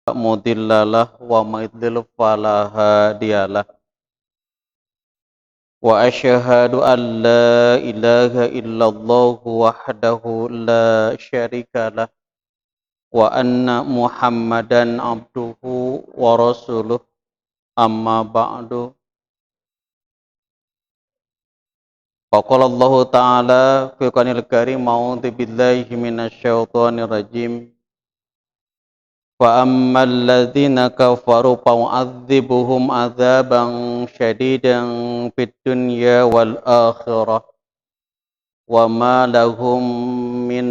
مضل له ومن يضلل فلا هادي له وأشهد أن لا إله إلا الله وحده لا شريك له وأن محمدا عبده ورسوله أما بعد فقال الله تعالى في القرآن الكريم أعوذ بالله من الشيطان الرجيم فأما الذين كفروا فأعذبهم عذابا شديدا في الدنيا والآخرة وما لهم من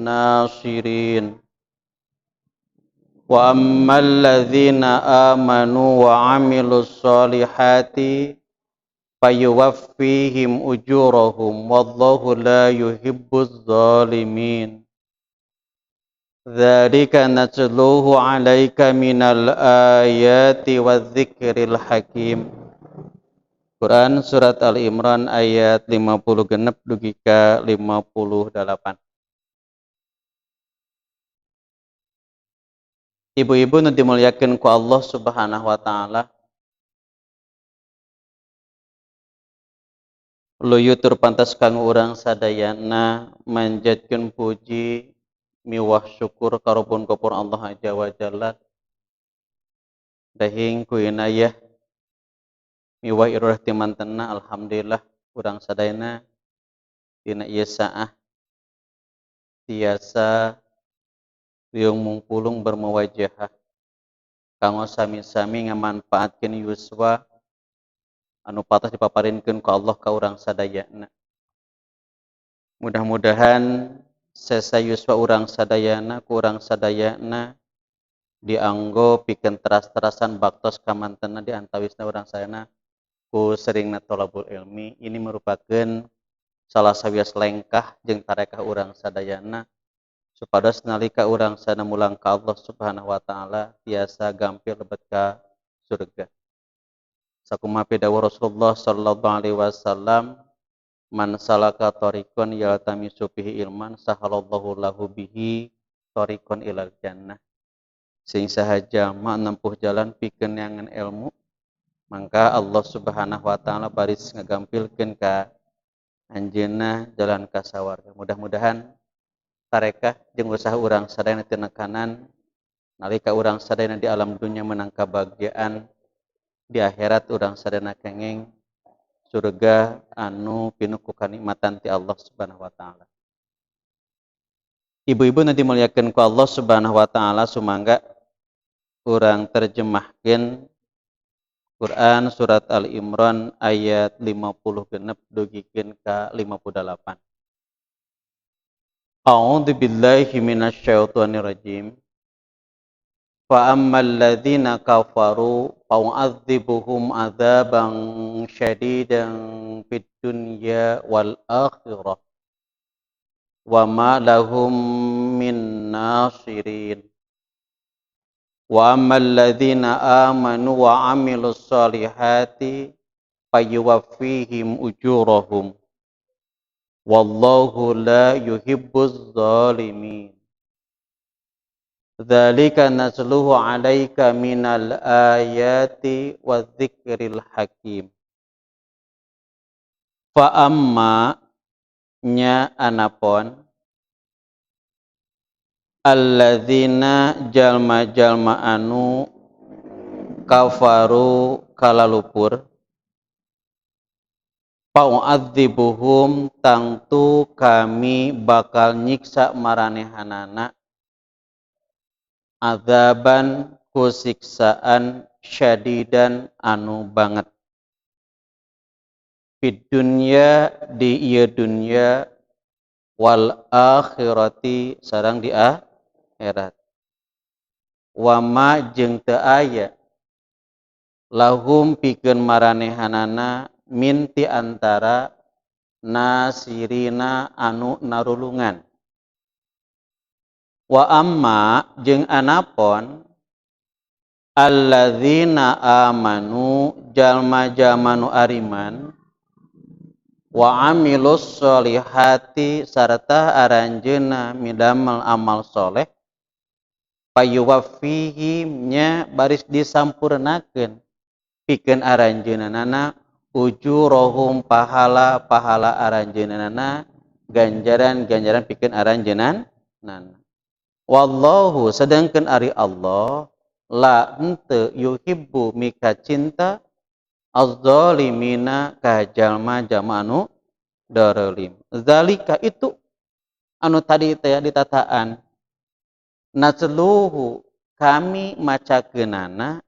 ناصرين وأما الذين آمنوا وعملوا الصالحات فيوفيهم أجورهم والله لا يحب الظالمين ذلك نتلوه عليك من الآيات والذكر الحكيم. Quran Surat Al-Imran ayat 56 dugi ka 58. Ibu-ibu nu dimuliakeun ku Allah Subhanahu wa taala, luyu tur pantas kanggo urang sadayana manjatkeun puji miwah syukur karobon kapur Allah Azza wa Jalla dahing ku inayah miwah irurah timantena. Alhamdulillah urang sadayana dina ieu saah tiasa riung mungpulung bermuwajahah kanggo sami-sami ngamanfaatkeun yuswa anu patos dipaparinkeun ku Allah ka urang sadayana. Mudah-mudahan sesa yuswa urang sadayana ku urang sadayana dianggo pikeun teras-terasan baktos kamantena di antawisna urang sadayana ku seringna thalabul ilmi. Ini merupakan salah sawios lengkah jeung tarekah urang sadayana supados nalika urang sadayana mulang ka Allah Subhanahu wa taala tiasa gampil lebet ka surga. Sakumaha pidawuh Rasulullah sallallahu alaihi wasallam, man salaka tariqan yaltamisu fihi ilman sahalallahu lahu bihi tariqan ilal jannah. Sing saha jalma nempuh jalan pikeun neangan ilmu, mangka Allah Subhanahu wa taala baris ngagampilkeun ka anjeunna jalan ka sawarga. Mudah-mudahan tarekah jeung usaha urang sadayana tinekanan nalika urang sadayana di alam dunya menang kabahagiaan, di akhirat urang sadayana kenging surga anu pinuh ku kanikmatan ti Allah Subhanahu wa taala. Ibu-ibu nu dimuliakeun ku Allah Subhanahu wa taala, sumangga urang terjemahkeun Quran surat Al-Imran ayat 56 dugikeun ka 58. A'udzu billahi minasyaitonir rajim. Fa ammal ladzina kafaru fa'u'adzibuhum adzaban syadidan fid dunya wal akhirah wa ma lahum min nasirin. Wa ammal ladzina amanu wa amilus solihati fayuwaffihim ujurahum wallahu la yuhibbuz zalimin. Dzalika nasluhu 'alaika minal ayati wadz-dzikril hakim. Fa amma nya anapon alladzina jalma-jalma anu kafaru kalalupur fa'u'adzibuhum tangtu kami bakal nyiksa maranehanana azaban kusiksaan syadidan anu banget fid dunya di ieu dunya wal akhirati sareng di akhirat wama jeung teu aya lahum pikeun maranehanana min ti antara nasirina anu narulungan. Wa amma jeung anapon alladzina amanu jalma-jalma nu ariman wa amilus solihati sarta aranjeuna midamel amal soleh Payuwaffihim nya baris disampurnakeun pikeun aranjeunana ujurahum pahala-pahala aranjeunana ganjaran-ganjaran pikeun aranjeunana. Wallahu sedangkeun ari Allah la henteu yuhibbu mika cinta azzalimina ka jalma-jalma anu darolim. Zalika itu anu tadi teh ditataan nasluhu kami macakeunana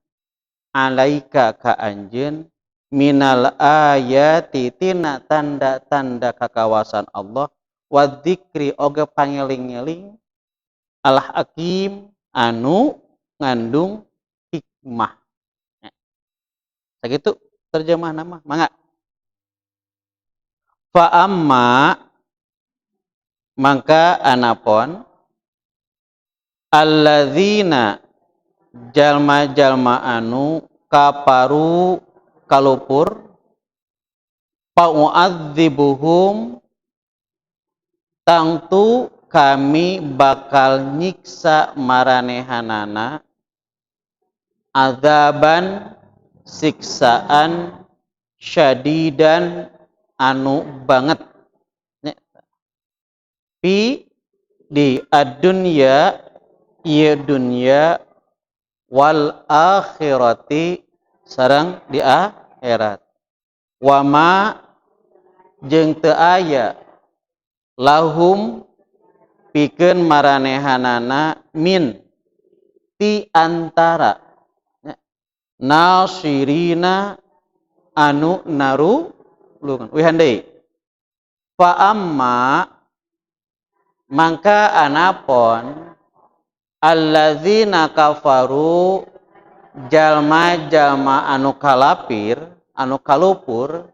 alaika ka anjeun minal ayati tina tanda-tanda kakawasan Allah wa dzikri oge pangeling-eling al hakim anu ngandung hikmah. Sakitu terjemah nama mangga. Fa amma mangka anapon alladzina jalma-jalma anu kaparu kalupur fa'u'adzibuhum tangtu kami bakal nyiksa maranehanana azaban siksaan syadidan anu banget pi di ad-dunya ieu dunya wal akhirati sareng di akhirat wama jeung teu aya lahum pikeun maranehanana min ti antara nasirina anu narulungan. Wihan deui fa amma mangka anapon alladzina kafaru jalma-jalma anu kalapir anu kalupur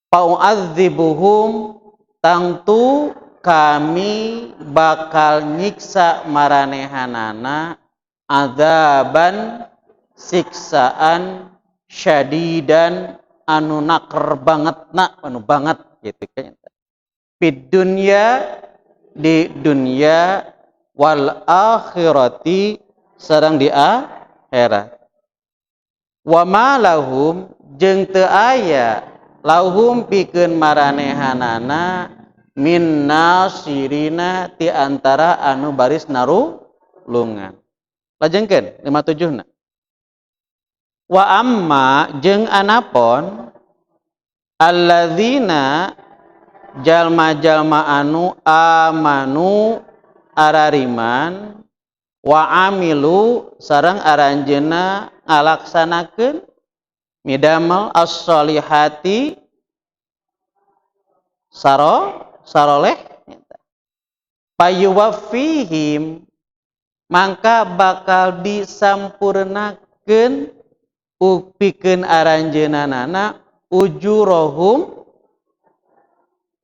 fa'u'adzibuhum tangtu kami bakal nyiksa maranehanana azaban siksaan syadidan anu naker banget na anu banget gitu kan fid dunya di dunya wal akhirati sareng di akhirat wa ma lahum jeung teu aya lahum pikeun maranehanana min nasirina ti antara anu baris narulungan. Lajengkeun 57 na. Wa amma jeung anapon alladzina jalma-jalma anu amanu arariman wa amilu sareng aranjeunna ngalaksanakeun midamel as-solihati saroleh payuwaffihim mangka bakal disampurnakeun pikeun aranjeunana ujurohum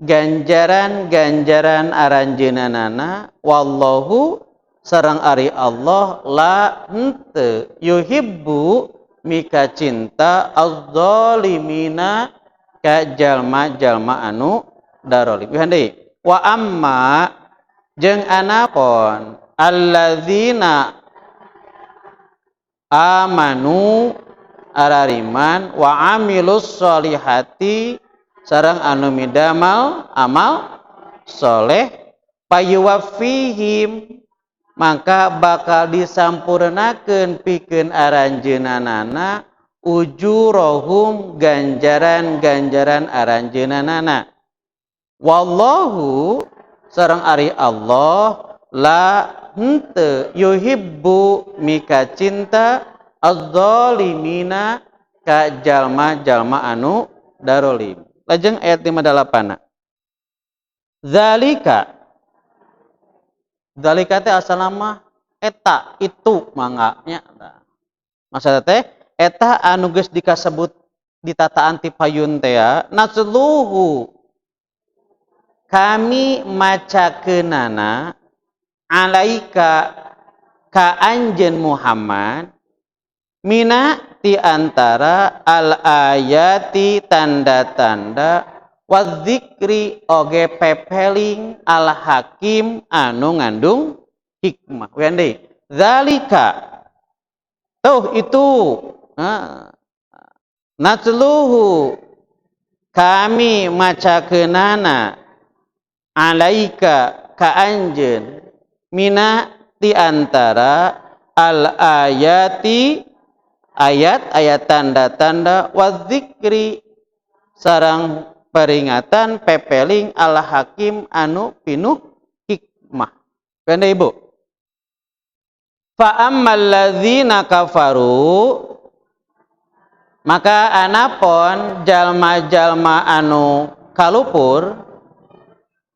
ganjaran-ganjaran aranjeunana wallahu sareng ari Allah la henteu yuhibbu mika cinta azzalimina ka jalma-jalma anu darolim. Wihan deui wa amma jeung anapon alladzina amanu arariman wa amilus solihati sareng anu midamal amal soleh payuwaffihim maka bakal disampurnakeun pikeun aranjeunana ujurohum ganjaran-ganjaran aranjeunana wallahu sareng ari Allah la henteu yuhibbu mika cinta azzalimina ka jalma-jalma anu darolim. Lajeng ayat 58. Zalika zalika teh asalna mah eta itu mangga nya. Maksudna teh eta anu geus dikasebut ditataan ti payun teh nasluhu kami macakeunana alaika ka anjeun Muhammad mina ti antara al ayati tanda-tanda wadzikri oge pepeling al hakim anu ngandung hikmah. Wean deui zalika tuh itu natluhu kami macakeunana alaika ka anjeun mina ti antara al ayati ayat-ayat tanda-tanda wa dzikri sarang peringatan pepeling al hakim anu pinuh hikmah. Kanda ibu fa ammal ladzina kafaru maka anapon jalma-jalma anu kalupur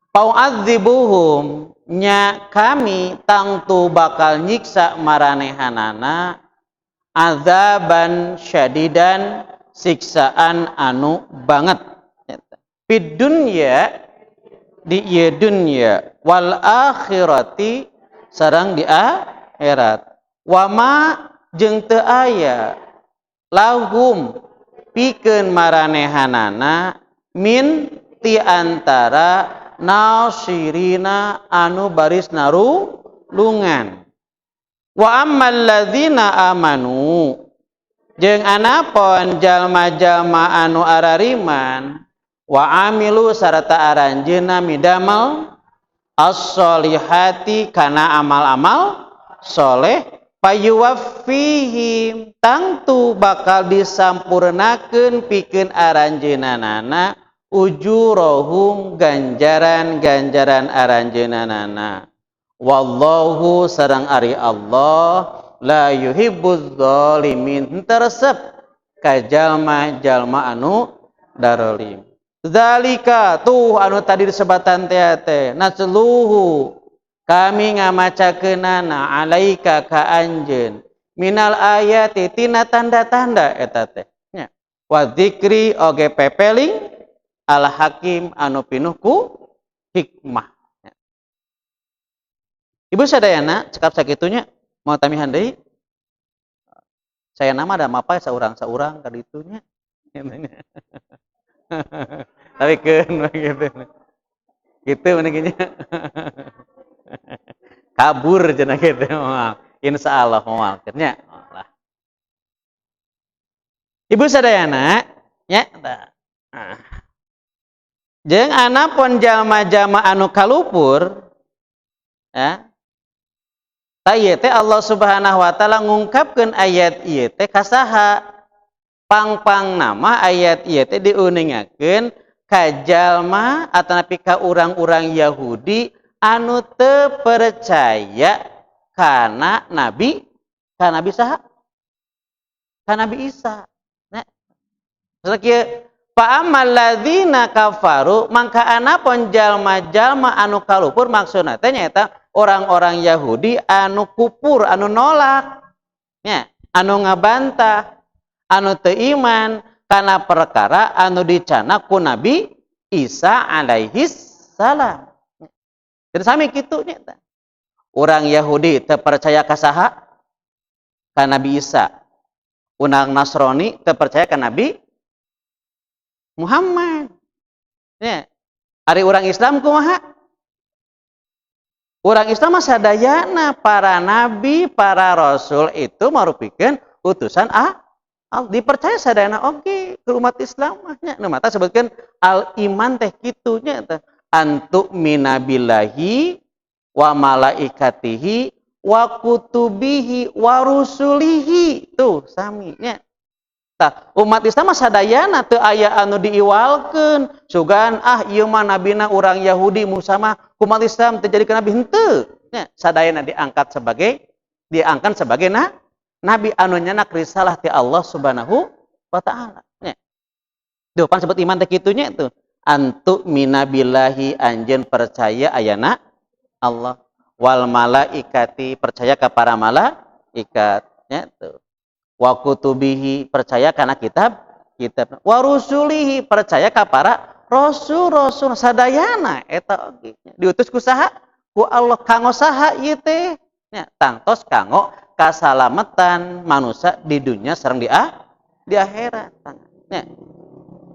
pau'adzibuhum nya kami tangtu bakal nyiksa maranehanana azaban syadidan siksaan anu banget fid dunya di ieu dunya wal akhirati sareng di akhirat wama jeung teu aya lahum pikeun maranehanana min ti antara nasirina anu baris narulungan wa ammal ladzina amanu jeung anapon jalma-jalma anu arariman wa amilu sarta aranjeunna midamel as-solihati kana amal-amal soleh payuwaffihim tangtu bakal disampurnakeun pikeun aranjeunana ujurohum ganjaran-ganjaran aranjeunana wallahu sareng ari Allah la yuhibbuz zalimin teresep ka jalma-jalma anu darolim. Zalika tuh anu tadi disebatan teh nasluhu kami ngamacakeunana alaika ka anjeun minal ayati tina tanda-tanda eta teh nya wa dzikri oge pepeling al hakim anu pinuh ku hikmah. Ibu sadayana cekap sakitunya mau tamihan deui saya nama ada mapa saurang-saurang ka ditunya tapi keun gitu gitu mending kabur cenah kitu moal insyaallah moal nya lah. Ibu sadayana nya jeung anapun jalma-jalma anu kalupur ya ta ieu teh Allah Subhanahu wa taala ngungkapkeun ayat ieu teh ka saha pang-pang nama ayat ieu teh diuningakeun ka jalma atanapi ka urang-urang Yahudi anu teu percaya kana nabi, ka nabi saha? Ka Nabi Isa. Nah, kieu fa ammal ladzina kafaru mangka anapun jalma-jalma anu kalupur maksudna teh nyaeta orang-orang Yahudi anu kupur, anu nolak, nya, anu ngabantah, anu teu iman kana perkara anu dicanak ku Nabi Isa alaihis salam. Jadi sami kitu nya tah. Urang Yahudi teu percaya ka saha? Ka Nabi Isa. Urang Nasrani teu percaya ka Nabi Muhammad. Nya. Ari urang Islam kumaha? Urang Islam mah sadayana para nabi, para rasul itu marupikeun utusan Allah. Dipercaya sadayana oge ke umat Islam mah nya. Nu mata sebutkeun al iman teh kitu nya teh. Antu minabillahi wa malaikatihi wa kutubihi wa rusulihi tuh sami nya. Tah umat Islam mah sadayana teu aya anu diiwalkeun sugan ah ieu mah nabina urang Yahudi Musa mah umat Islam teu jadi nabi henteu nya. Sadayana diangkat sebagai nabi anu nyanak risalah ti Allah Subhanahu wa taala nya. Duh pan sebut iman teh kitu nya tuh antu minabillahi anjeun percaya ayana Allah wal malaikati percaya ka para malaikat nya tuh wa kutubihi percaya kana kitab kitab wa rusulihi percaya ka para rasul-rasul sadayana eta oge diutus ku saha ku Allah kanggo saha ieu teh nya tangtos kanggo kasalamatan manusia di dunia sareng di akhirat nya.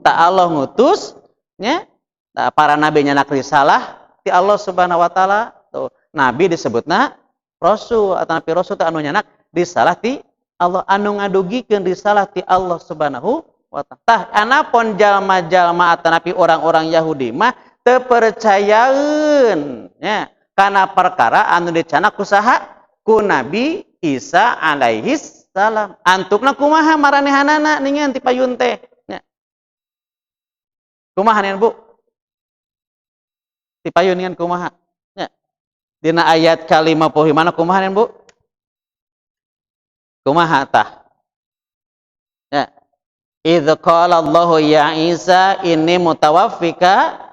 Ta Allah ngutus nya ta para nabi nyanak risalah ti Allah Subhanahu wa taala tuh nabi disebutna Rasul atau nabi rasul teh anu nyandak risalah ti Allah, anu ngadugikeun risalah ti Allah Subhanahu wa ta'ala. Tah anapun jalma-jalma atau nabi orang-orang Yahudi mah teu percayaeun nya kana perkara anu dicandak ku saha? Ku Nabi Isa alaihi salam. Antukna kumaha maranehanana ningan ti payun teh nya. Kumaha nih, Bu? Ti payun ningan kumaha? Nya. Dina ayat ka-55 mana kumaha nih, Bu? Kumaha tah? Ya. Idz qala Allahu ya Isa inni mutawaffika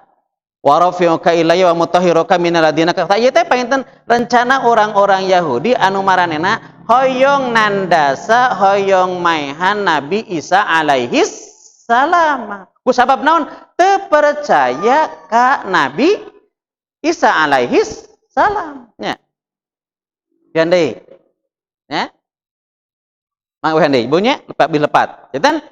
wa rafi'uka ilayya wa mutahhiruka minal ladina kafaru. Ieu teh panginten rencana orang-orang Yahudi anu maranena hoyong nandasa, hoyong maehan Nabi Isa alaihi salam. Ku sabab naon? Teu percaya ka Nabi Isa alaihi salam. Nya. Pian deui. Nya. Mang deui, ibu nya lepat bi lepat. Janten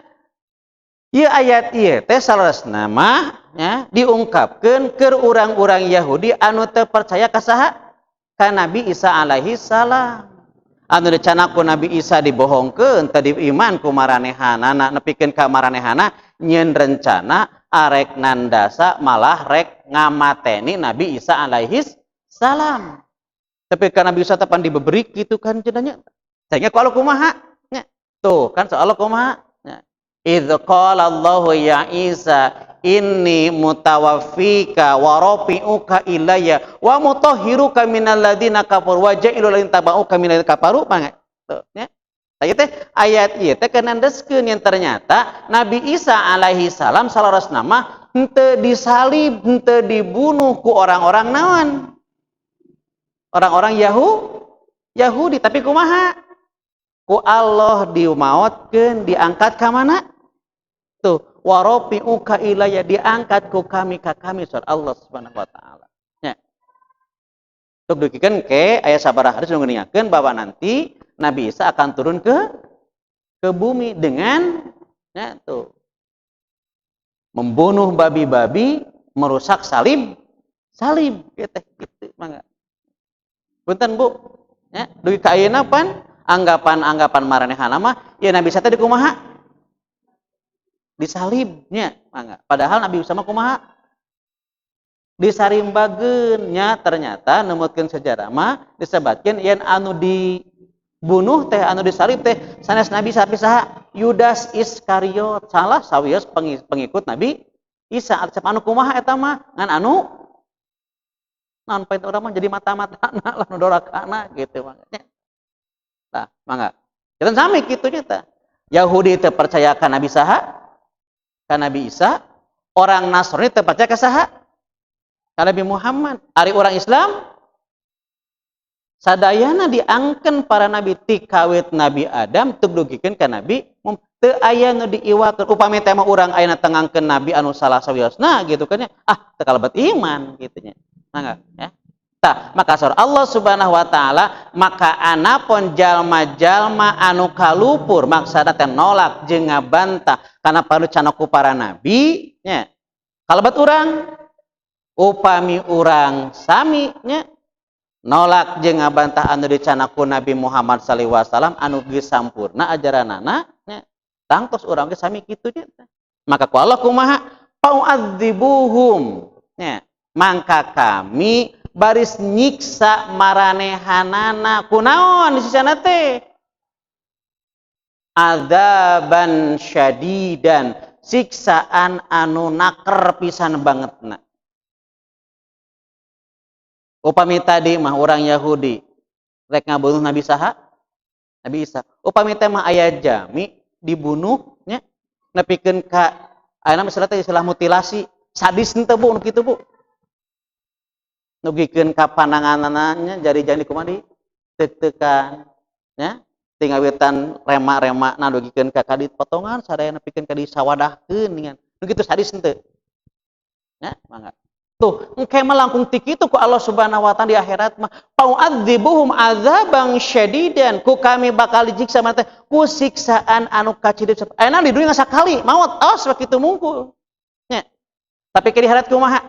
ieu ayat ieu teh saleresna mah nya diungkapkeun keur urang-urang Yahudi anu teu percaya ka saha? Ka Nabi Isa alaihi salam. Anu dicandak ku Nabi Isa dibohongkeun, teu diiman ku maranehanana, nepikeun ka maranehana nyieun rencana arek nandasa malah rek ngamateni Nabi Isa alaihi salam. Tapi ka Nabi Isa teh pan dibebrik gitu kan cenah. Sehingga kalau kumaha? Nya. Tuh kan soal kumaha? Nya. Idz qala Allahu ya Isa inni mutawaffika wa rafi'uka ilayya wa mutahhiruka minal ladina kafaru wa ja'ilul ladzina tabauka minal kafaru, mangga. Tuh nya. Tah teh ayat ieu teh nandeskeun yang ternyata Nabi Isa alaihi salam saleresna mah henteu disalib, henteu dibunuh ku orang-orang naon? Orang-orang Yahudi, tapi kumaha? Ku Allah dimaotkeun, diangkat ka mana? Tuh, warafi'uka ilayya, diangkat ku kami ka kami saur Allah Subhanahu wa taala. Nya. Tuk dugikeun ke aya sabaraha hadis nu ngeuningakeun bahwa nanti Nabi Isa akan turun ke bumi dengan ya tuh membunuh babi-babi, merusak salib, salib gitu gitu mangga. Punten, Bu, ya, dugi ka ayeuna pan anggapan-anggapan maranehana mah ya Nabi Isa teh dikumaha? Disalibnya, mangga. Padahal Nabi Isa mah kumaha? Disarimbageun nya. Ternyata numutkeun sejarah mah disebatkeun yen anu dibunuh teh, anu disalib teh sanes Nabi Isa tapi saha? Yudas Iskariot, salah sawios pengikut Nabi Isa. Anu kumaha eta mah ngan anu naon poin urang mah jadi mata-matana lah, nu dorakana gitu mangga. Tah, mangga. Jangan sami kitu nya tah. Yahudi teu percaya ka Nabi saha? Ka Nabi Isa. Orang Nasrani teu percaya ka saha? Ka Nabi Muhammad. Ari orang Islam sadayana diangken para nabi ti kawit Nabi Adam teu dugikeun ka Nabi teu aya nu diiwakeun. Upami teh mah urang ayeuna tengangkeun nabi anu salah sawiosna gitu kan ya, ah teu kalebet iman gitu nya. Mangga ya. Tah, maka saur Allah Subhanahu wa taala, maka anapun jalma-jalma anu kalupur, maksudna teh nolak jeung ngabantah kana panucandak ku para nabi nya. Kalebet urang upami urang sami nya nolak jeung ngabantah anu dicandak ku Nabi Muhammad sallallahu alaihi wasallam anu geus sampurna ajaranana nya, tangtos urang ge sami kitu nya. Maka ku Allah kumaha? Fa'u'adzibuhum nya, mangka kami baris nyiksa maranehanana. Kunaon di teh? Adzaban syadidan, siksaan anu naker pisan bangetna. Upami tadi mah orang Yahudi rek ngabunuh Nabi saha? Nabi Isa. Upami teh mah aya jami dibunuh nya, nepikeun ka ayeuna misalnya teh istilah mutilasi, sadis henteu, Bu, nu kitu, Bu? Nugikeun ka pananganannya jari-jari kumaha diteuk-teukan nya, tingawitan rema-rema na dugikeun ka kadit potongan sadaya, nepikeun ka disawadahkeun dengan nu kitu, sadis henteu nya? Mangga. Tuh, engke mah langkung ti kitu ku Allah Subhanahu wa taala di akhirat mah. Fa'u'adzibuhum adzaban syadidan, ku kami bakal disiksa mah teh ku siksaan anu kacidip. Ayeuna di dunya sakali maot awas kitu mungkul nya. Tapi ke di akhirat kumaha?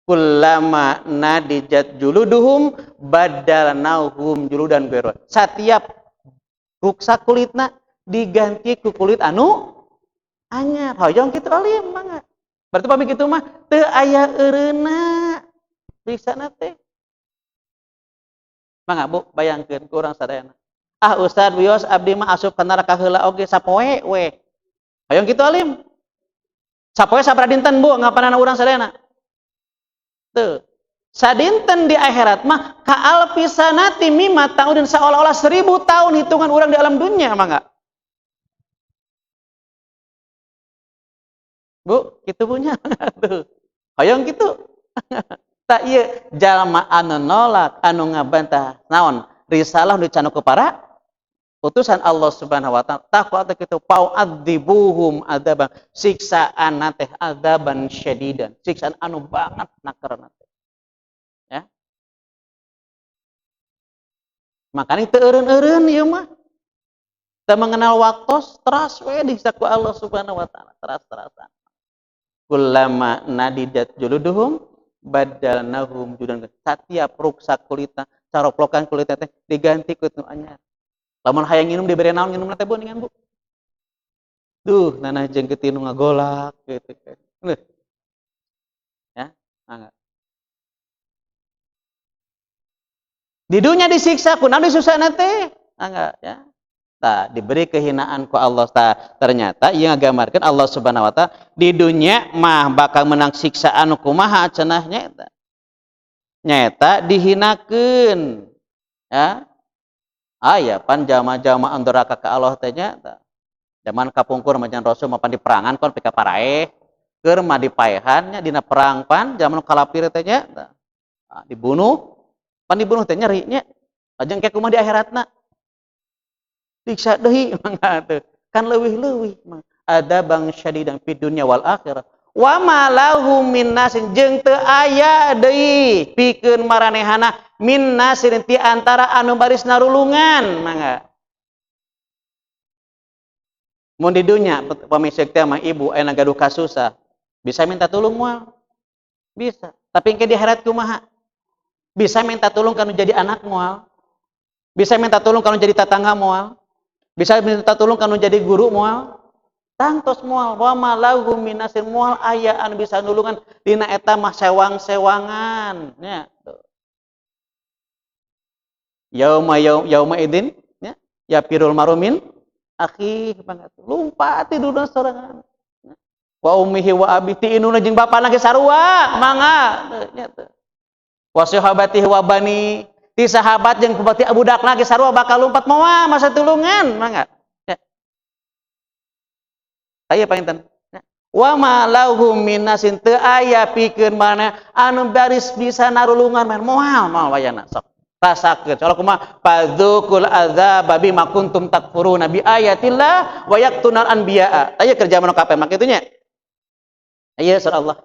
Kullama nadijat juluduhum badalnahum juludan ghairuha. Setiap ruksak kulitna diganti ku kulit anu anyar. Hoyong kitu alim mangga. Berarti pami kitu mah teu aya eureuna siksana teh. Mangga Bu, bayangkeun ku urang sadayana. Ah Ustad wios abdi mah asup ka neraka heula oge sapoe we. Hoyong kitu alim. Sapoe sabaraha dinten Bu ngapanana urang sadayana? Tuh. Sadinten di akhirat mah ka alfi sanati mimma ta'udun, seolah-olah 1000 tahun hitungan orang di alam dunia, mangga. Bu, kitu punya tuh. Hoyong kitu. Tak ieu jalma anu nolak, anu ngabantah naon? Risalah nu dicandak ku para utusan Allah Subhanahu wa taala. Takwa teh kitu fa'adzibuhum adzaban, siksaan teh adzaban syadidan, siksaan anu banget nakerna teh. Ya. Makanya teu eureun-eureun ieu mah. Teu mengenal waktos teras we disiksa ku Allah Subhanahu wa taala, teras-terasan. Kullama nadidat juluduhum badalnahum juludan. Setiap ruksak kulitna, caroplokan kulitna teh diganti ku nu anyar. Lamun hayang nginum dibere naon nginum teh Bu ningan Bu? Duh, nanah jeung getih nu ngagolak gitu kan. Duh. Ya, mangga. Di dunia disiksa, kunaon disiksa teh? Mangga ya. Tah, diberi kehinaan ku Allah. Tah, ternyata ieu ngagambarkeun Allah Subhanahu wa taala di dunia mah bakal menang siksaan kumaha cenah nya eta. Nyaeta dihinakeun. Ya. Aya pan jalma-jalma anu doraka ka Allah teh nya eta. Zaman kapungkur mah Rasul mah pan di perangan kon pika paraeh. Keur mah dipaehan nya dina perang pan zaman kalapir teh nya eta. Nah, dibunuh, pan dibunuh teh nyeri nya. Lajeng ke kumaha di akhiratna? Siksa deui mangga teh. Kan leuwih-leuwih mah. Ada bang syadidan fid dunya wal akhirah. Wa ma lahum min nasin, jeung teu aya deui pikeun maranehana min nasirin ti antara anu baris narulungan mangga. Mun di dunya pamisek teh mah ibu aya gaduh kasusah, bisa minta tulung moal? Bisa. Tapi engke di akhirat kumaha? Bisa minta tulung kanu jadi anak moal? Bisa minta tulung kanu jadi tatangga moal? Bisa minta tulung kanu jadi guru moal? Tangtos moal. Wa ma lahum min nasir, moal aya anu bisa nulungan dina eta mah sewang-sewangan nya. Yauma yauma idin nya yapirul marumin akhi, banget lumpat ti dunia sorangan. Wa ummihi wa abihi, ti induna jeung bapana ge sarua mangga nya teu. Wa sahabatihi wa bani, ti sahabat jeung ti budakna ge sarua bakal lumpat moal masa tulungan mangga. Ya. Aya panginten. Wa ma lahum min nasin, teu aya pikeun mana anu baris bisa narulungan man moal moal wayana sok. Rasakeun soal kumaha fadzukul adzaba bima kuntum takfuruna bi ayatillah wa yaqtunal anbiya'a. Aya kerja mano kabeh mak kitu nya. Aya surah Allah.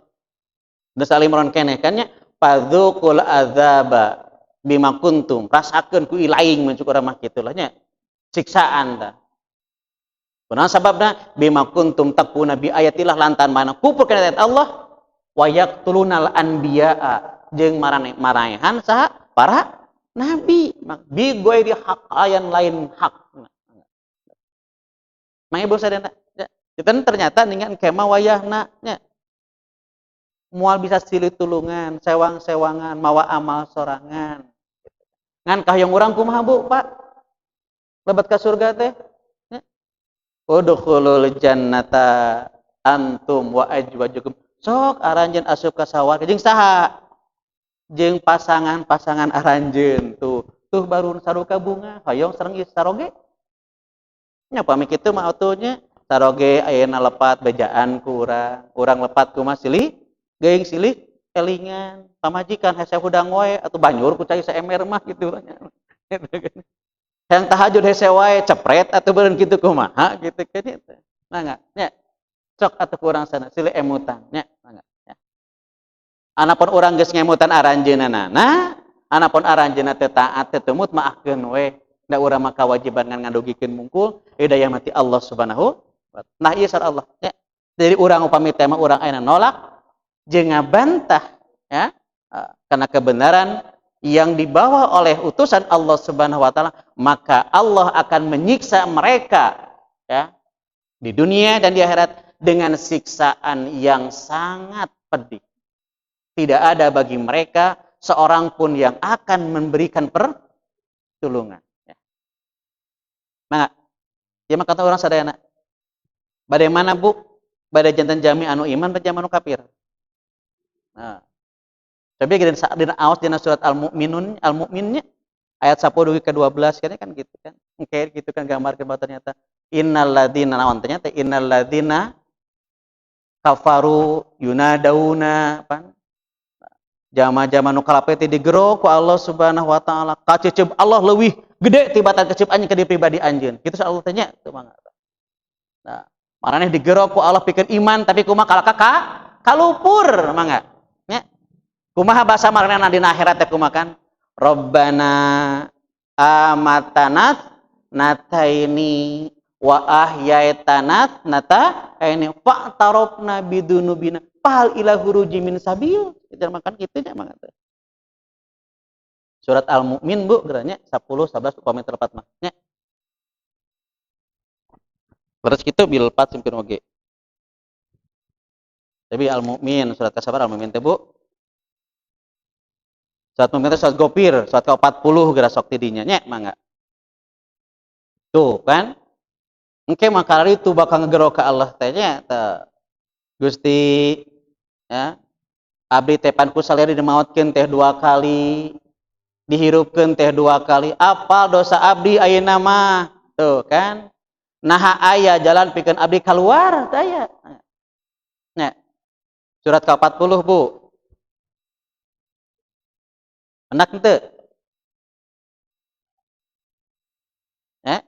Geus Ali Imran keneh kan nya fadzukul adzaba bima kuntum, rasakeun ku ilaing mun cukur mah kitu lah nya. Siksaan tah. Kunaon sababna bima kuntum takfuruna bi ayatillah, lantaran mana kufur kana ayat Allah wa yaqtulunal anbiya'a jeung maranehan saha para nabi bi ghairi hak, ayan lain hak. Mang ibu sadayana ya. Itu ternyata ningan kema wayahna nya. Moal bisa silih tulungan, sewang-sewangan, mawa amal sorangan. Ngan kahayang urang kumaha Bu, Pak? Lebet ka surga teh. Nya. Udkhulul jannata antum wa azwajukum. Sok aranjeun asup ka sawarga jeung saha? Jeung pasangan-pasangan aranjeun tuh. Tuh baru saruka bunga, hoyong sareng ieu saroge. Nya pami kitu mah atuh nya saroge ayeuna lepat bejaan ku urang, urang lepat kumaha silih geuing silih elingan, pamajikan hese hudang wae atuh banjur ku cai saember mah kitu nya. Yang tahajud hese wae cepret atuh beureun kitu kumaha gitu kan itu. Mangga nya. Sok atuh ku urang sana silih emutan nya, mangga nya. Anapun urang geus ngemutan aranjeunana, anapun aranjeunna teu taat teu tumut maahkeun we. Da urang mah kawajiban ngan ngadugikeun mungkul hidayah mati Allah Subhanahu wa taala. Nah ieu saur Allah nya. Jadi urang upami teh mah urang ayeuna nolak jeung ngabantah Ya, karena kebenaran yang dibawa oleh utusan Allah Subhanahu wa taala, maka Allah akan menyiksa mereka, ya, di dunia dan di akhirat dengan siksaan yang sangat pedih. Tidak ada bagi mereka seorang pun yang akan memberikan pertolongan. Ya. Maka, ya maka kata orang sadayana, bagaimana Bu? Bade jantan jami anu iman bade jami anu kafir. Nah, tapi dina aos dina surat Al-Mu'minun, Al-Mu'minnya ayat 10 dugi ke 12 kan gitu kan. Engke gitu kan gambarkeun bahwa ternyata innalladzina naon ternyata innalladzina kafaru yunadauna pan jama-jama nu kalapir teh digero ku Allah Subhanahu wa taala kacecep Allah leuwih gede tibatan kecep anjeun ka diri pribadi anjeun. Kitu Allah teh nya teu mangga. Nah, maraneh digero ku Allah pikeun iman tapi kumaha kalaka ka kalupur mangga. Nya. Kumaha bahasa maranehna dina akhirat teh kumaha kan? Rabbana amatanat nataini wa ahyaitanat nata ini fa'tarofna bidunubina fahal ila huruji min sabil. Kita makan kitu nya mangga teh. Surat Al-Mu'min Bu geranya 10 11 upami terlepat mah nya. Terus kitu bil 4 simpir oge. Tapi Al-Mu'min surat kasabar Al-Mu'min teh Bu. Surat Mu'min teh surat Gofir, surat ke-40 geura sok ti dinya nya mangga. Tuh kan. Engke maka itu bakal ngegero ka Allah teh nya teh. Gusti ya. Abdi teh pan ku salira dimaotkeun teh 2 kali, dihirupkeun teh 2 kali. Apal dosa abdi ayeuna mah? Tuh kan. Naha aya jalan pikeun abdi keluar teh aya. Nya. Surat ke-40 Bu. Enak henteu? Ya.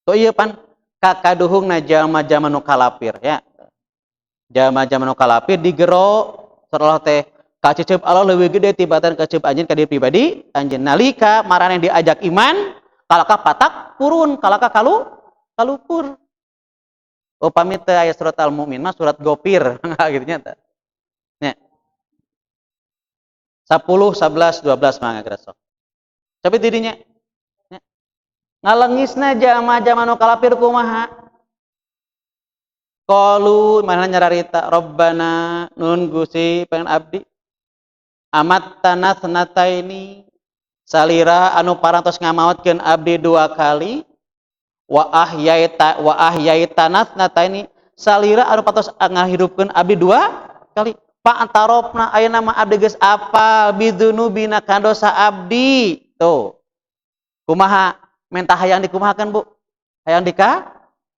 Tuh ieu pan kakaduhungna jalma-jalma nu kalapir ya. Jalma-jalma nu kalapir digero seolah teh kacecep Allah leuwih gede tibatan kacecep anjeun ka diri pribadi anjeun. Nalika maraneh diajak iman kalaka patak purun kalaka kalupur. Upami teu aya surat Al-Mu'min mah surat Gofir gitu nya teh. Nya. 10, 11, 12 mangga geura sok. Tapi didinya nya. Ngalengisna jalma-jalma nu kalapir kumaha? Qalu mana nyararita Rabbana nun Gusti pengen abdi amat tanah nataini salira anu parantos ngamaotkeun abdi 2 kali wa ahyaita wa ahyaitana nataini salira anu parantos ngahirupkeun abdi 2 kali fa'tarofna ayeuna mah abdi geus apal bidzunubina ka dosa abdi. Tuh kumaha menta hayang dikumahakeun Bu? Hayang dika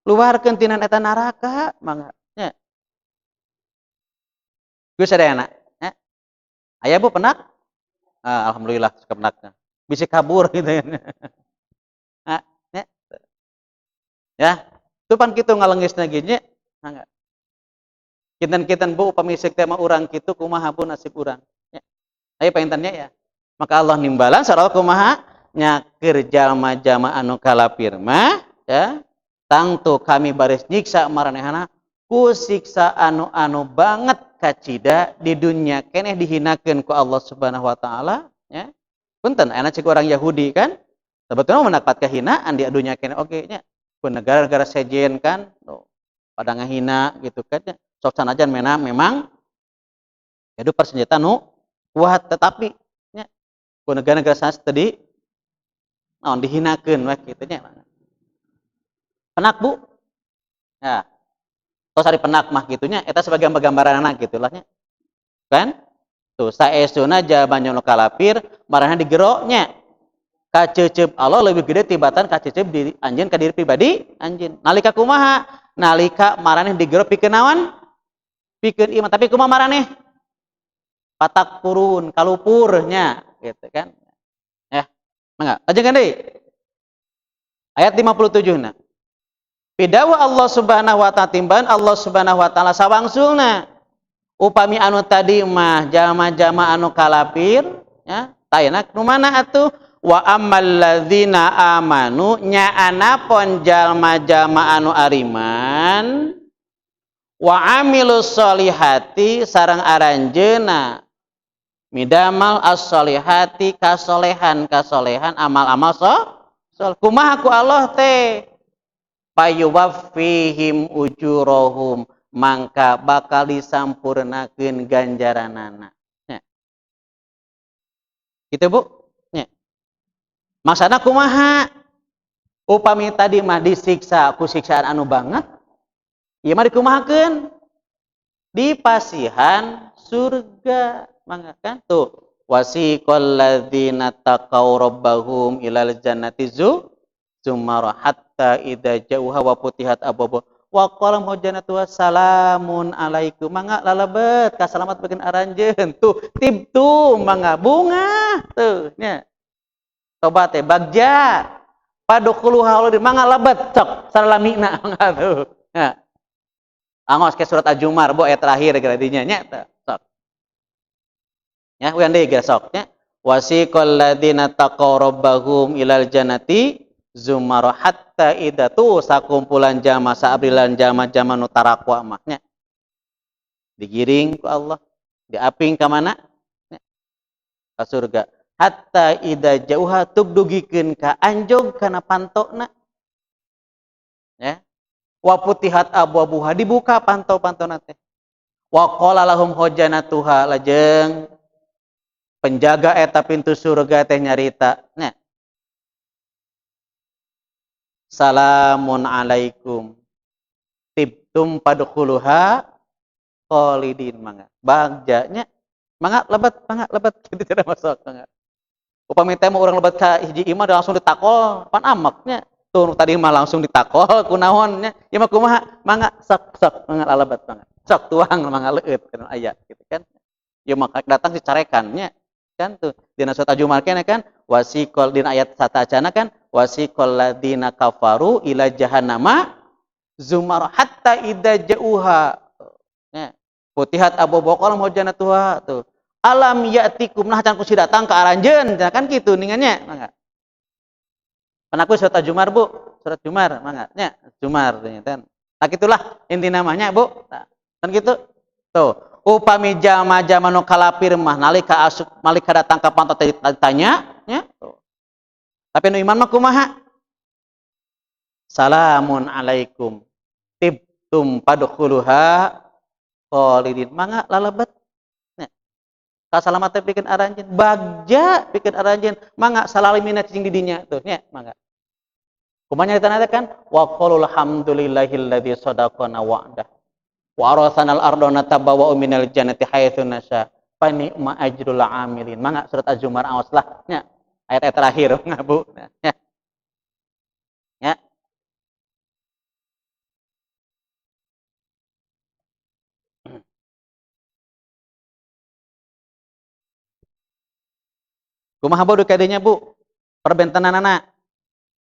luarkeun tina eta neraka mangga nya. Geus sadayana nya. Aya Bu penak? Ah, alhamdulillah suka penakna. Bisi kabur gitu ya. Ah, nya. Ya, tuh pan kitu ngalengisna ge nya. Mangga. Kinten-kinten Bu upami seuk teh mah urang kitu kumaha Bu nasib urang nya. Aya paintennya ya. Maka Allah nimbalan sarua kumaha nya keur jalma-jalma anu kalapir mah ya. Tangtu kami baris nyiksa maranehana ku siksa anu-anu banget kacida di dunia keneh dihinakeun ku Allah Subhanahu wa taala ya. Punten aya cek orang Yahudi kan sebetulnya mendapat kehinaan di dunia keneh oge nya. Ku negara-negara sejen kan tuh, pada ngahina gitu kan nya. Sok sanajan mena memang itu persenjataan nu kuat tetapi nya ku negara-negara sanes tadi naon dihinakeun we kitu nya. Penak Bu. Ya. Tos ari penak mah gitunya eta sebagai gambaranna gitulah nya. Kan? Tuh saesuna jalma nu kalapir marahna digero nya. Kacecep Allah lebih gede tibatan kacecep diri anjeun ka diri pribadi anjeun. Nalika kumaha? Nalika maraneh digero pikeun naon? Pikeun iman tapi kumaha maraneh? Patak purun, kalupurnya gitu kan. Ya. Mangga, lanjutkan deui. Ayat 57 na. Pidawa Allah Subhanahu wa taala timban Allah Subhanahu wa taala sawangsulna. Upami anu tadi mah jalma-jalma anu kalapir ya, tayana nu mana atuh? Wa ammal ladzina amanu nya anapon jalma-jalma anu ariman Wa amilus solihati sareng aranjeuna midamal as-solihati kasolehan amal-amal sol kumaha ku Allah teh payuwaffihim ujurahum mangka bakal disampurnakeun ganjaranana nya. Kitu Bu nya. Maksana kumaha upami tadi mah disiksa ku siksaan anu banget ieu mah dikumahakeun dipasihan surga mangga kan tuh wasiqal ladzina taqaw rabbahum ilal jannati zumara hatta idza jauha wa putihat abwabu wa qala hujjanatu wassalamun alaikum mangga lalebet kasalamat pikeun aranjeun tuh tibtu mangga bunga tuh nya tobat teh bagja padkhuluha mangga lebet cok salamina mangga tuh nya. Angos ke surat Az-Zumar bu ayat terakhir geradinya nya sok. Ya uyan deui ge sok nya. Wasiqal ladzina taqaw rabbahum ilal jannati zumara hatta idza tu sakumpulan jama saabrilan jama-jama nu tarakwa mah nya. Digiring ku Allah, diaping ka mana? Nya. Ka surga. Hatta idza jauha tug dugikeun ka anjog kana pantona. Ya. Wa putihat abwabuha dibuka pantau-pantona teh. Wa qala lahum hojanatuha lajeng penjaga eta pintu surga teh nyarita nya. Salamun alaikum tibtum padkhuluha khalidin mangga. Bagjanya mangga lebet kitu cara masuk mangga. Upami teh mah urang lebet ka hiji imah langsung ditakol pan amaknya. Tuh tadi mah langsung ditakol kunaon nya ieu mah kumaha mangga sok mangga lalebet mangga sok tuang mangga leueut kana aya gitu kan ieu mah datang dicarekan nya kan tuh dina surat Az-Zumar keneh kan wasiqal dina ayat satacana kan wasiqal ladina kafaru ila jahannama zumar hatta idza jauha nya putihat abwabu qalam hujjanatuha tuh alam ya'tikum nah can ku si datang ka aranjeun kan kitu ningannya mangga. Penaku surat Az-Zumar Bu, surat Zumar mangga nya, Zumar nya kan. Nah gitulah inti namanya Bu. Nah, kan gitu. Tuh, upami jama-jama nu kalapir mah nalika asup nalika datang ka panto teh ditanya nya. Tuh. Tapi nu iman mah kumaha? Salamun alaikum tibtum padkhuluha khalidin. Mangga lalebet. Kasalamat teh pikeun aranjeun, bagja pikeun aranjeun, mangga salalimina cicing di dinya tuh nya, mangga. Kumaha nyaritana teh kan wa qalu alhamdulillahilladzi shadaqana wa'dah wa arasanal arda natabawwa'u minal jannati haitsu nasya fa ni'ma ajrul amilin. Mangga surat Az-Zumar aos lah nya, ayat-ayat terakhir mangga Bu. Nya. Ya. Kumaha bodoh kadenya Bu? Perbentenanana.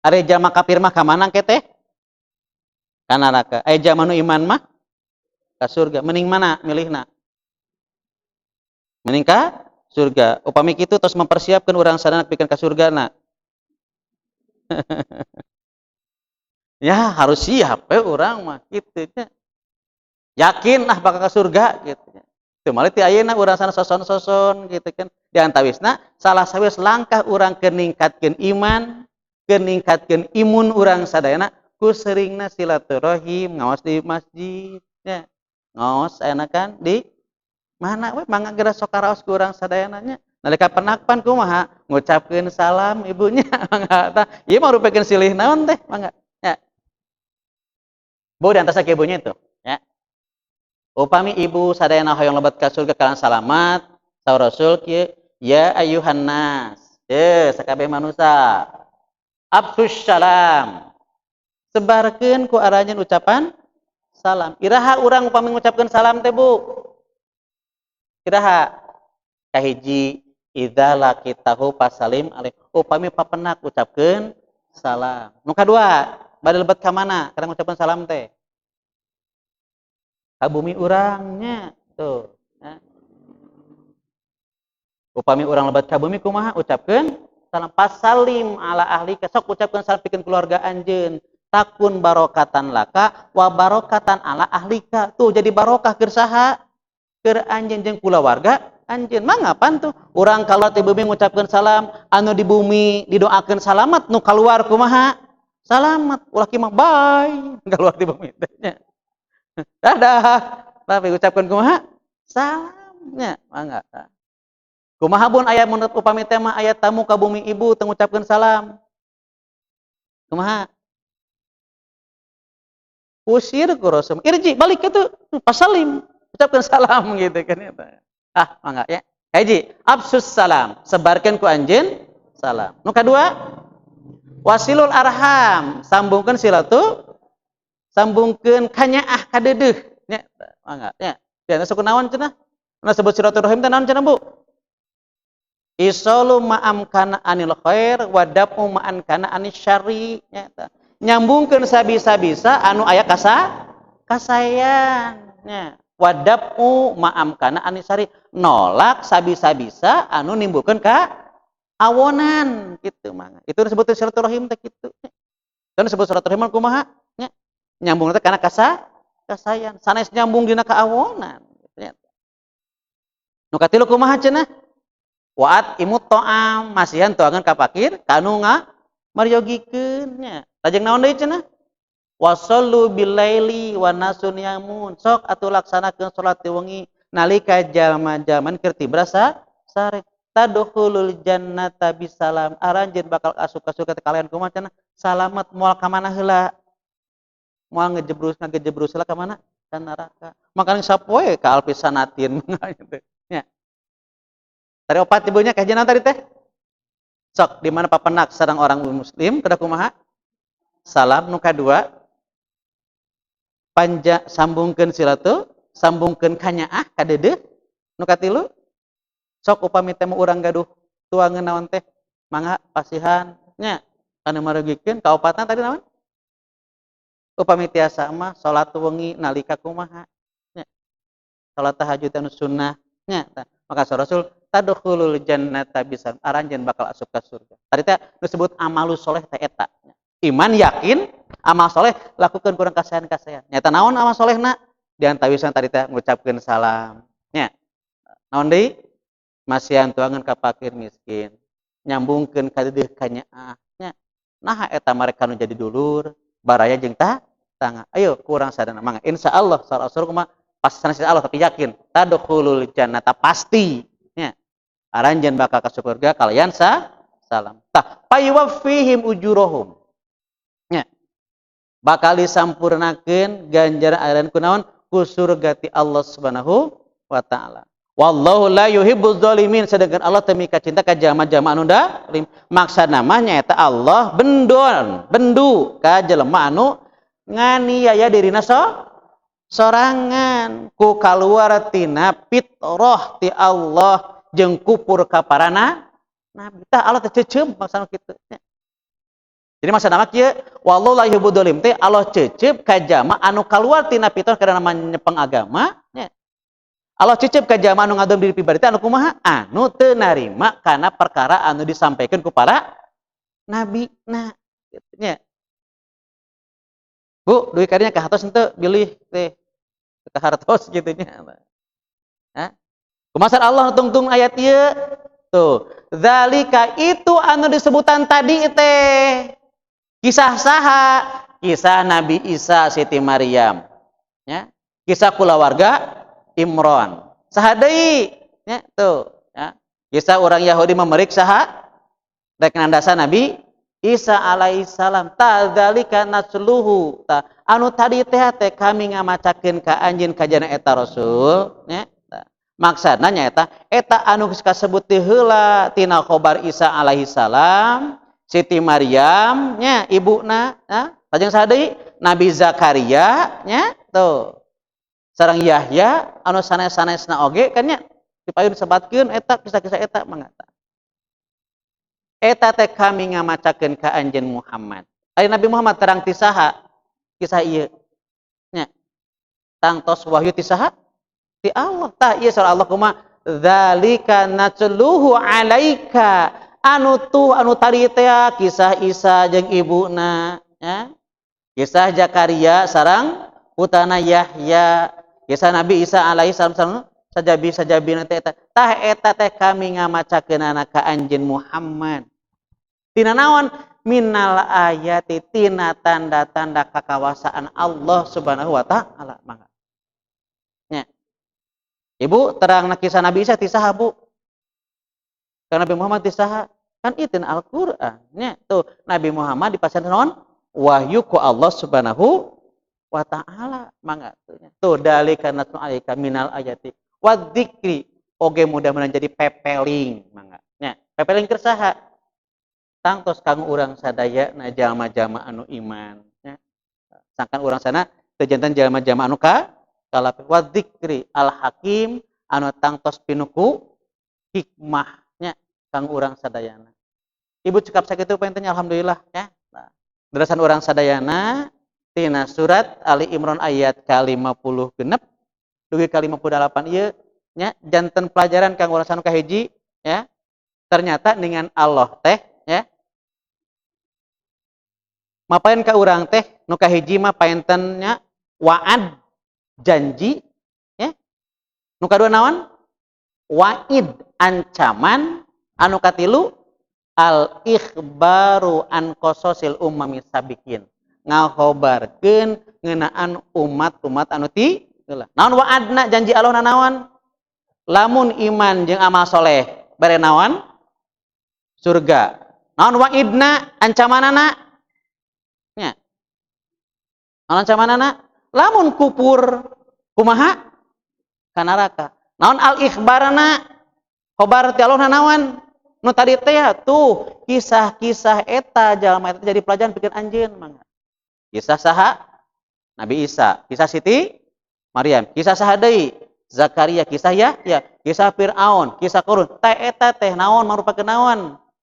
Ari jalma kafir mah ka mana ke teh? Ka neraka. Aya jalma nu iman mah ka surga. Mending mana milihna? Mending ka surga. Upami kitu tos mempersiapkeun urang sadayana pikeun ka surgana. Ya harus siap we urang mah kitu nya. Yakin lah bakal ka surga kitu nya. Teu mali ti ayeuna urang sana soson-soson gitu kan. Di antawisna salah sawis langkah urang keur ningkatkeun iman, keur ningkatkeun imun urang sadayana ku seringna silaturahim, ngaos di masjid nya. Ngaos ayeuna kan di mana we mangga geura sok karaos ku urang sadayana nya. Nalika penakpan kumaha ngucapkeun salam ibunya mangga tah. Ieu mah rupikeun silih naon teh mangga nya. Bu di antasna ibunya itu nya. Upami ibu sadayana hoyong lebet ka surga kalan salamat, saur Rasul kieu, ya ayuhan nas, sakabeh manusia. Absus salam. Sebarkeun ku aranjeun ucapan salam. Iraha urang upami ngucapkeun salam teh Bu? Iraha? Kahiji idza laqitahu fasalim alaih. Upami papenak ucapkeun salam. Nu kadua, bade lebet ka mana kana ngucapkeun salam teh? Ka bumi urangnya tuh. Nah. Upami urang lebat ka bumi kumaha ucapkeun salam pasalim ala ahli sok ucapkeun salam pikeun keluarga anjeun. Takun barokatan laka wa barokatan ala ahlika. Tuh jadi barokah keur saha? Keur anjeun jeung kulawarga anjeun. Mangga pan tuh urang kaluar ti bumi ngucapkeun salam, anu di bumi didoakeun salamat, nu kaluar kumaha? Salamat. Ulah kieu mah bye kaluar ti bumi teh nya. Dadah. Tapi ucapkeun kumaha? Salamnya. Mangga. Kumaha bun aya menurut upami teh mah aya tamu ka bumi ibu teu ngucapkeun salam? Kumaha? Usir ku Rasul. Irji balik itu pasalim, ucapkan salam gitu kan eta. Ah, mangga ya. Hiji, afsus salam, sebarkan ku anjeun salam. Nu kadua, wasilul arham, sambungkeun silatu, sambungkeun kanyaah kadeudeuh nya, mangga ya. Ya, suku naon cenah? Nu sebut silaturahim teh naon cenah, Bu? Isalu ma'am kana anil khair wa dafu ma'an kana anis syarri nya. Nyambungkeun sabisa-bisa anu aya kasayan nya. Wadafu ma'am kana anis syarri, nolak sabisa-bisa anu nimbulkeun ka awonan gitu mangga. Itu disebut silaturahim teh kitu. Dan disebut silaturahim kumaha nya? Nyambung teh kana kasayan, sanes nyambung dina kaawonan nya. Nu katilu kumaha cenah? Wa'at imut ta'am, masihan tuangan ka fakir kanu ngameryogikeun nya. Lajeng naon deui cenah? Wasallu bilaili wa nasun yamun. Sok atuh laksanakeun salat di wengi nalika jalma-jalman keur tibra sare. Tadkhulul jannata bisalam. Aranjeun bakal asup ka surga kalian kumaha cenah? Salamet, moal ka mana heula? Moal ngejebrus ngagejebrus heula ka mana? Ka neraka. Makanya sapoe ka alfi sanatin gitu nya. Tadi opat ibunya kajian tadi teh. Sok di mana papenak sareng orang muslim kedah kumaha? Salam. Nu kadua panja sambungkeun silatu, sambungkeun kanyaah kadeudeuh. Nu katilu sok upami teh urang gaduh tuangan naon teh mangga pasihan nya anu marugikeun. Kaopatna tadi naon? Upami tiasa mah salat wengi nalika kumaha nya, salat tahajud anu sunnah nya. Maka Rasul tadkhulul jannata bisa, aranjeun bakal asup ka surga. Tadi teh disebut amalus soleh teh eta. Iman, yakin, amal soleh, lakukan kurang kasayan-kasayan. Nyata naon amal solehna? Di antawisna tadi teh ngucapkeun salam nya. Naon deui? Masihan tuangan ka fakir miskin, nyambungkeun ka deudeuh kanyaah nya. Naha eta mereka nu jadi dulur baraya jeung tangga? Ayo kurang sadana mangga, insyaallah saur kumaha pas sanes Allah, tapi yakin tadkhulul jannata, pasti nya aranjeun bakal ka surga kalian salam. Tah, payuwaffihim ujurahum nya, bakal disampurnakeun ganjaran aran kunaon? Ku surga ti Allah Subhanahu wa taala. Wallahu la yuhibbuz zalimin, sedangkan Allah teu mika cinta ka jalma-jalma anu zalim. Maksudna mah nyaeta Allah bendon, bendu ka jelema anu nganiaya dirina sorangan ku kaluar tina fitrah ti Allah jeung kupur ka para nabi. Tah, Allah teh cecep maksudna kitu. Jadi maksudna mah kieu, wallahu la yuhibbuz zalim teh Allah cecep ka jalma anu kaluar tina fitrah karena nyepeng agama nya. Allah cecep ka jalma anu ngadom diri pribadi teh anu kumaha? Anu teu narima kana perkara anu disampaikan ku para nabi. Nah, kitu nya. Bu, duit kadinya ka hartos henteu bilih teh. Ka hartos kitu nya. Hah? Kumaha Allah tungtung ayat ieu? Tuh, zalika itu anu disebutan tadi teh. Kisah saha? Kisah Nabi Isa, Siti Maryam. Ya. Kisah kulawarga Imron. Saha deui? Ya, tuh, ya. Kisah orang Yahudi memeriksa saha? Rek nandasa Nabi Isa alaihissalam. Ta, dzalika nasluhu. Ta, anu tadi teh kami ngamacakeun ka anjeun kajana eta Rasul, nya. Maksudna nyaeta eta anu geus kasebut ti heula tina khobar Isa alaihissalam, Siti Maryam nya ibuna, ya. Lajeng saha deui? Nabi Zakaria nya, tuh. Sareng Yahya anu sanes-sanesna oge kan nya dipayun sebatkeun eta kisah-kisah eta mangga. Eta teh kami ngamacakeun ka anjeun Muhammad. Ari Nabi Muhammad terang ti saha kisah ieu? Nya. Tangtos wahyu ti saha? Ti Allah. Tah, ieu saur Allah kumaha? Dzalika natluhu alaika. Anu tuh anu tadi teh kisah Isa jeung ibuna nya. Kisah Zakaria sareng putana Yahya, kisah Nabi Isa alaihi salam sajabi-sajabina teh eta. Tah eta teh kami ngamacakeunana ka anjeun Muhammad. Tina naon? Minal ayati tina tanda-tanda kakawasaan Allah Subhanahu wa taala. Mangga. Nya. Ibu terangna kisah Nabi Isa ti saha, Bu? Ka Nabi Muhammad ti saha? Kan itu Al-Qur'an. Nya, tuh Nabi Muhammad dipasihan naon? Wahyu ku Allah Subhanahu wa taala. Mangga tuh. Tuh dalika natlu alaika minal ayati wa dzikri oge mudah-mudahan jadi pepeling mangga. Nya, pepeling keur saha? Tangtos kanggo urang sadaya na jalma-jalma anu iman nya. Sangkan urang sana teu janten jalma-jalma anu ka kalapi wa dzikri al hakim anu tangtos pinuku hikmahnya kanggo urang sadayana. Ibu cekap sakitu panginten alhamdulillah ya. Nah, derasan urang sadayana tina surat Ali Imran ayat ka-56 dugi ka-58 ieu nya janten pelajaran kanggo urang sanu kahiji ya. Ternyata dengan Allah teh ya mapain ka urang teh nu kahiji mah painten nya wa'ad janji ya. Nu kadua naon? Wa'id ancaman, anu katilu al ikhbaru an qasasil umami sabiqin. Ngahobarkeun ngeunaan umat-umat anu ti heula. Naon wa'adna janji Allah na naon? Lamun iman jeung amal soleh bere naon? Surga. Naon wa'idna ancamanana? Nya. Naon ancamanana? Lamun kupur kumaha? Ka neraka. Naon al ikhbarana? Khobar ti Allah naon? Nu tadi teh tuh kisah-kisah eta jalma eta jadi pelajaran pikeun anjeun mangga. Kisah saha? Nabi Isa, kisah Siti Maryam, kisah saha deui? Zakaria, kisah Yahya, kisah Fir'aun, kisah Qarun. Teh eta teh naon marupakeun naon?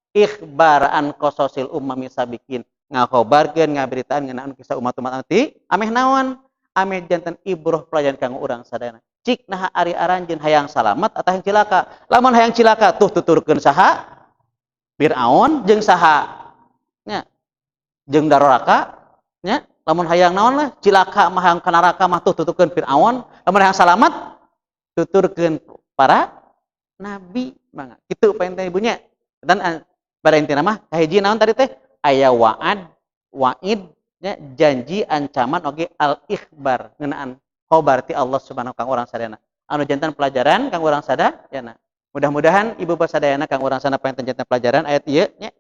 Ikhbar an qasasil umami sabiqin. Ngahobarkeun ngaberitaan ngeunaan kisah umat-umat anu ti ameh naon? Ameh janten ibroh pelajaran kanggo urang sadayana. Cik naha ari aranjeun hayang salamet atau hayang cilaka? Lamun hayang cilaka tuh tuturkeun saha? Fir'aun jeung saha? Nya. Jeung daroraka nya. Lamun hayang naon lah cilaka mah hayang ka neraka mah tuh tuturkeun Fir'aun. Lamun hayang salamet tuturkeun para nabi mangga. Kitu painten ibunya. Dan pada intina mah kahiji naon tadi teh? Aya wa'ad, wa'id nya, janji, ancaman oge al ikhbar ngeunaan khobar ti Allah Subhanahu kang urang sadayana. Anu janten pelajaran kang urang sadayana. Mudah-mudahan ibu bapak sadayana kang urang sana panginten janten pelajaran ayat ieu nya.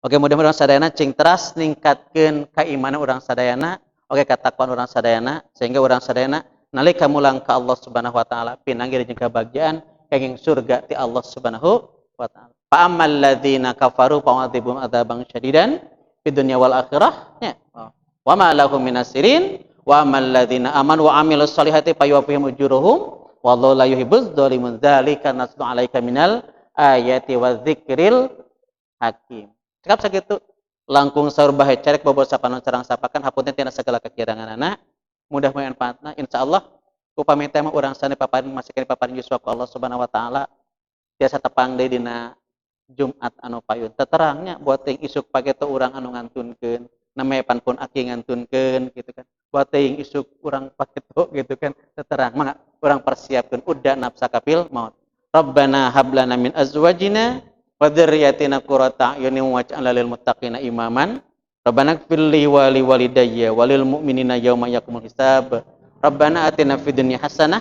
Oke, mudah-mudahan sadayana cing teras ningkatkeun keimanan urang sadayana, oge katakwaan urang sadayana sehingga urang sadayana nalika mulang ka Allah Subhanahu wa taala pinanggih jeung kebahagiaan kenging surga ti Allah Subhanahu wa taala. Fa ammal ladzina kafaru fa'adzibhum adzaban syadidan fid dunya wal akhirah nya. Wa ma lahum minasirin wa ammal ladzina amanu wa amilus solihati fayuwaffihim ujuruhum wallahu la yuhibbuz dzalimin. Dzalika naslu alaika minal ayati wa dzikril hakim. Cekap sakitu langkung saur bahe carek bobot sapanon sareng sapakan hapunten tina segala kekiranganana. Mudah-mudahan manfaatna insyaallah upami teh mah urang sana paparin masih keneh paparin yuswa ku Allah Subhanahu wa taala biasa tepang deui dina Jumat anu payun. Teterangnya buat teuing isuk pageto urang anu ngantunkeun, namanya pan pun aki ngantunkeun gitu kan. Buat teuing isuk urang pageto gitu kan. Teterang mangga urang persiapkeun udah nafsa kapil maut. Rabbana hab lana min azwajina wa dzurriyyatina qurrata a'yunin waj'alna lil muttaqina imaman. Rabbana ighfir li wa li walidayya wa lil mu'minina yauma yaqumul hisab. Rabbana atina fid dunya hasanah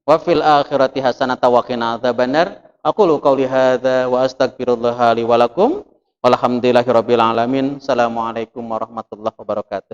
wa fil akhirati hasanah wa qina adzabannar. Aqulu qouli hadza wa astaghfirullaha li wa lakum. Walhamdulillahirabbil alamin. Assalamualaikum warahmatullahi wabarakatuh.